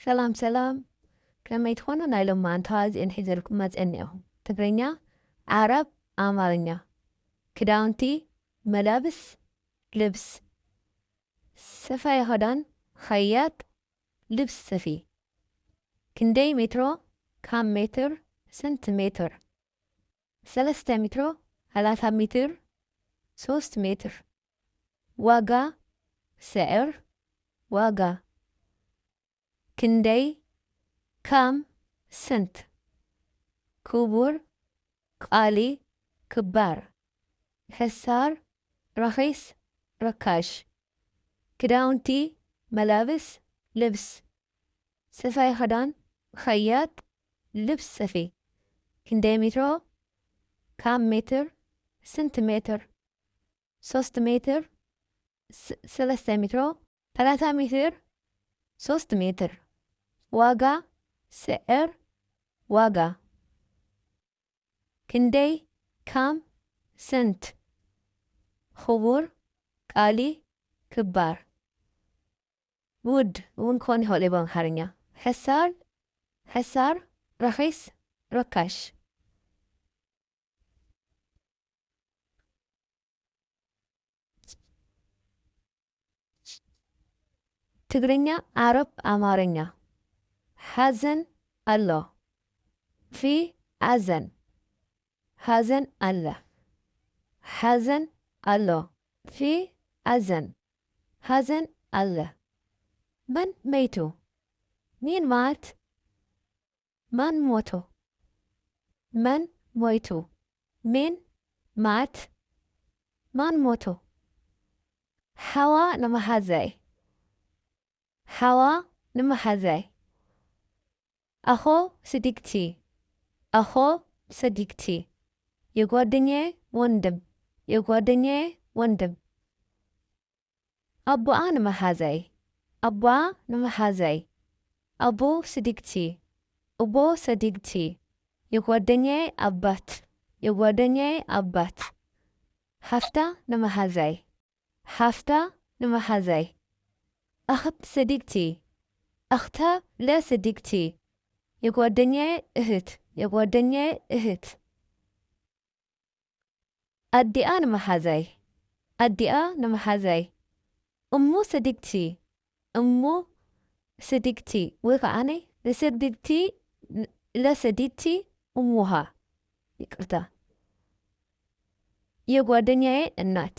ሰላም ሰላም፣ ከመይ ትኾኑ? ናይ ሎማዓንቲ እዚኤን ሒዘልኩም መፅአ እኒአኹ። ትግርኛ፣ ዓረብ፣ ኣማርኛ። ክዳውንቲ፣ መላብስ፣ ልብስ። ሰፋይ ኸዳን፣ ኸያጥ፣ ልብስ ሰፊ። ክንደይ ሜትሮ? ካብ ሜትር፣ ሰንቲሜትር። ሰለስተ ሜትሮ፣ ሰላሳ ሜትር፣ ሶስት ሜትር። ዋጋ፣ ስዕር፣ ዋጋ። ክንደይ፣ ካም፣ ስንት። ክቡር፣ ቃሊ፣ ክባር። ሕሳር፣ ረኺስ፣ ርካሽ። ክዳውንቲ፣ መላብስ፣ ልብስ። ሰፋይ ኸዳን፣ ኸያጥ፣ ልብስ ሰፊ። ክንደይ ሜትሮ? ካም ሜትር፣ ስንት ሜትር። ሶስት ሜትር፣ ስ-፣ ሰለስተ ሜትሮ፣ ሰላሳ ሜትር፣ ሶስት ሜትር። ዋጋ፣ ስዕር፣ ዋጋ። ክንደይ፣ ካም፣ ስንት። ክቡር፣ ቃሊ፣ ክባር። ውድ እውን ክኾን ይኽእል እዩ ብኣምሓርኛ። ሕሳር፣ ሕሳር፣ ረኺስ፣ ርካሽ። ትግርኛ፣ ዓረብ፣ ኣማርኛ። ሓዘን ኣሎ። ፊ ሓዘን። ሓዘን ኣለ። ሓዘን ኣሎ። ፊ ሓዘን። ሓዘን ኣለ። መን መይቱ? ሚን ማት? ማን ሞቶ? መን ሞይቱ? ሚን ማት? ማን ሞቶ? ሓዋ ንመሓዛይ። ሓዋ ንመሓዛይ። ኣኾ ስዲግቲ። ኣኾ ሰዲግቲ። የጓደኛዬ ወንድም። የጓደኛዬ ወንድም። ኣቦኣ ንመሓዛይ። ኣቦኣ ንመሓዛይ። ኣቦ ስዲግቲ። እቦ ሰዲግቲ። የጓደኛዬ ኣባት። የጓደኛዬ ኣባት። ሓፍታ ንመሓዛይ። ሓፍታ ንመሓዛይ። ኣኽት ሰዲግቲ። ኣኽታ ለሰዲግቲ። የጓደኛዬ እህት። የጓደኛዬ እህት። ኣዲኣ ንመሓዛይ። ኣዲኣ ንመሓዛይ። እሙ ሰዲግቲ። እሙ ሰዲግቲ። ወይ ከዓኒ ለሰዲግቲ፣ ለሰዲግቲ እሙሃ። ይቅርታ። የጓደኛዬ እናት።